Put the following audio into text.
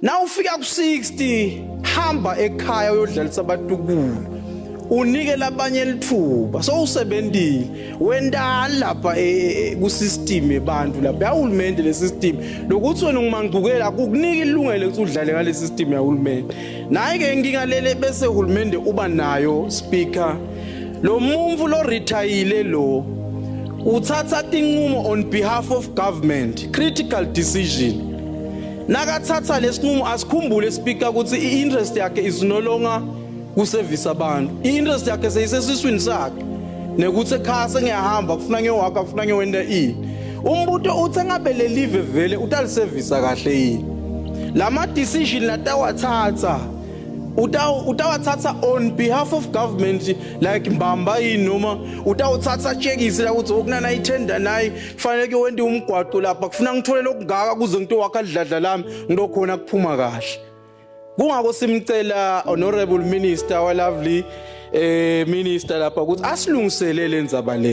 Na ufika ku-60, hamba ekhaya uyodlalisa abatukulu, unike labanye lithuba. Sowusebentile, wentani lapha ku-system yebantu lapha yahulumende? Le system lokuthi wena ungumangcukela akukuniki ilungelo ukuthi udlale ngale system yahulumende. Nayi-ke inkinga lele bese uhulumende uba nayo, Speaker. Lo muntu lo retire lo uthatha tinqumo on behalf of government, critical decision. Nakathatha lesinqumo, asikhumbule, Speaker, ukuthi i-interest yakhe is no longer kuservice abantu. I-interest yakhe seyisesiswini sakhe nekuthi ekhaya sengiyahamba, kufuna ngiyowakha, kufuna ngiyowenta ini. Umbuto uthi engabe lelive vele utalisevisa kahle yini lama decision latawathatha? Utawathatha on behalf of government like mbamba yini, noma utawuthatha tshekisi la ukuthi okunana ithenda nayi kufanele kuyowenta umgwaqo lapha, kufuna ngithole lokungaka kuze ngitowakha lidladla lami, ngilokhona kuphuma kahle? Kungako simcela honorable minister wa lovely minister lapha ukuthi asilungisele le ndzaba le.